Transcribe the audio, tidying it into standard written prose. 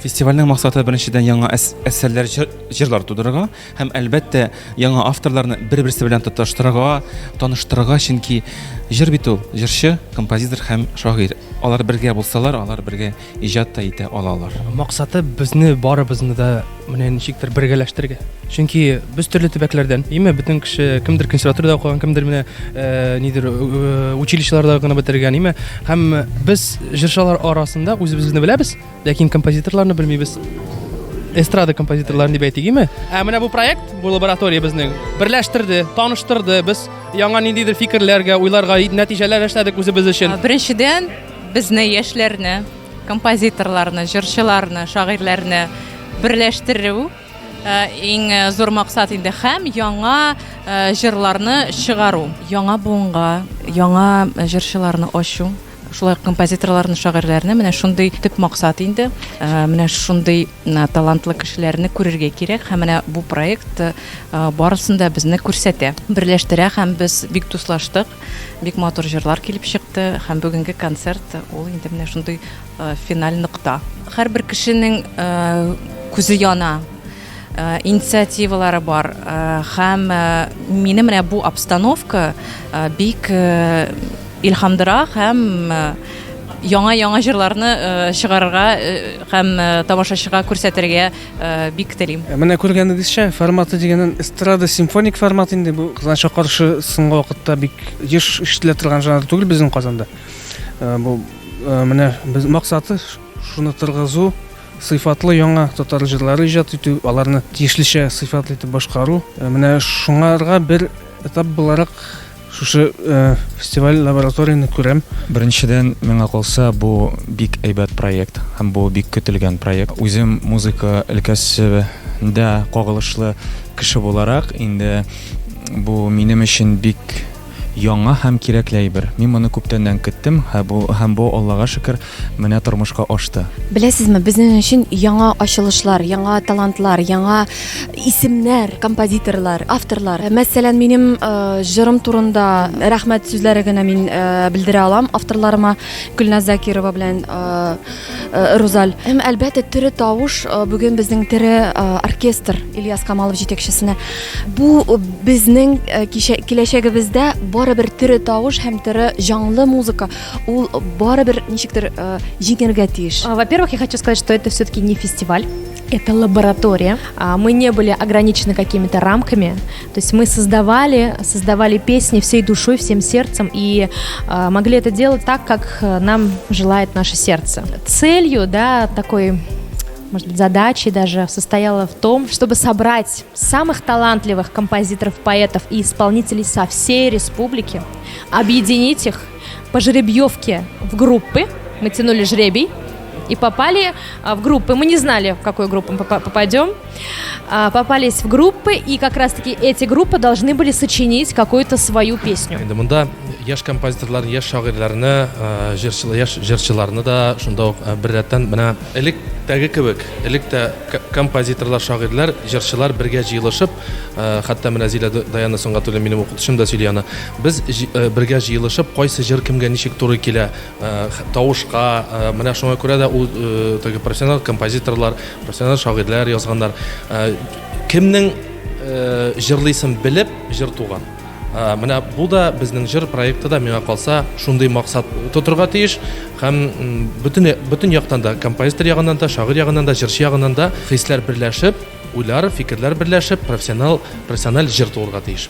Фестивальнең максаты беренчедән яңа әсәрләр, җырлар тудырырга һәм әлбәттә яңа авторларны бер-берсе белән тоташтырырга, таныштырырга, чөнки җыр бит ул җырчы, композитор һәм шагыйрь. Алар бергә булсалар, алар бергә иҗат та итә алалар. Максаты безне барыбызны да менә ничектер бергәләштерергә. Чөнки без төрле төбәкләрдән. Име бөтен кеше кемдер консерваториядә укыган, кемдер менә э, нидер э, училищеларда гына бетергән, име. Һәм без җырчылар арасында үзебезне беләбез, Ләкин композиторларны белмибез. Эстрада композиторларын дип әйтик, име? Ә менә бу проект, бу лаборатория безнең берләштерде, таныштырды. Без яңа ниндидер фикерләргә, уйларга, нәтиҗәләр эшләдек үзебез өчен. Беренчедән, безне яшьләрне, композиторларны, җырчыларны, шагыйрьләрне берләштерү иң зур максат инде һәм яңа җырларны чыгару, яңа буынга, яңа җырчыларны ачу. Шулай ук композиторларны, шагыйрьләрне менә шундый төп максат инде. Э, менә шундый э, талантлы кешеләрне күрергә кирәк һәм менә бу проект э, барысын да безне күрсәтә, берләштерә һәм без бик дуслаштык, бик матур җырлар килеп чыкты һәм бүгенге концерт ул инде менә шундый финаль нокта. Һәрбер кешенең күзе яна, инициативалары бар һәм мине менә бу обстановка бик илһамдыра һәм яңа-яңа җырларны чыгарырга һәм тамашачыга күрсәтергә бик телим. Менә күргәнегезчә, форматы дигәннән эстрада симфоник формат инде бу кызганычка каршы соңгы вакытта бик еш ишетелә торган жанр түгел безнең Казанда. Бу менә без максаты шуны торгызу, сыйфатлы яңа татар җырлары иҗат итү, аларны тиешлечә сыйфатлы итеп башкару. Менә шуңарга бер этап буларак Шушы фестиваль лабораторияне күрәм. Беренчедән, миңа калса, бу бик әйбәт проект һәм бу бик көтелгән проект. Үзем музыка өлкәсендә кагылышлы кеше буларак, инде бу минем өчен бик яңа һәм кирәкле әйбер. Мин моны күптәннән көттем һәм бу, һәм бу, Аллага шөкер, менә тормышка ашты. Беләсезме, безнең өчен яңа ачылышлар, яңа талантлар, яңа исемнәр, композиторлар, авторлар. Мәсәлән, минем э, җырым турында рәхмәт сүзләре генә мин э, белдерә алам авторларыма Гөлназ Закирова белән э, Рузаль. Һәм әлбәттә тере тавыш бүген безнең тере оркестр Ильяс Камалов җитәкчесенә. Бу безнең киләчәгебездә барыбер тере тавыш һәм тере җанлы музыка ул барыбер ничектер э, җиңәргә тиеш. Во-первых, я хочу сказать, что это все-таки не фестиваль. Это лаборатория. Мы не были ограничены какими-то рамками. То есть мы создавали, создавали песни всей душой, всем сердцем и могли это делать так, как э, нам желает наше сердце. Целью, да, такой может быть, задачей даже состояла в том, чтобы собрать самых талантливых композиторов, поэтов и исполнителей со всей республики, объединить их по жеребьевке в группы. Мы тянули жребий и попали а, в группы. Мы не знали, в какую группу мы попадем. А, попались в группы, и как раз-таки эти группы должны были сочинить какую-то свою песню. Инде монда яшь композиторлар, яшь шагыйрьләрне, җырчылар, яшь җырчыларны да шунда ук беррәттән менә электәге кебек, элек тә композиторлар, шагыйрьләр, җырчылар бергә җыелышып, хәтта менә Зилә Даяна Сөнгатуллина минем укытучым да сөйли аны. Без бергә җыелышып, кайсы җыр кемгә ничек туры килә, тавышка, менә шуңа күрә дә ул теге профессионал композиторлар, профессионал шагыйрьләр язганнар. Кемнең җырлыйсын белеп җыр туган. Менә бу да безнең җыр проекты да миңа калса шундый максат тотырга тиеш һәм бөтен бөтен яктан да композитор ягыннан да, шагыйрь ягыннан да, җырчы ягыннан да хисләр берләшеп, уйлар, фикерләр берләшеп, профессионал профессиональ җыр туырга тиеш.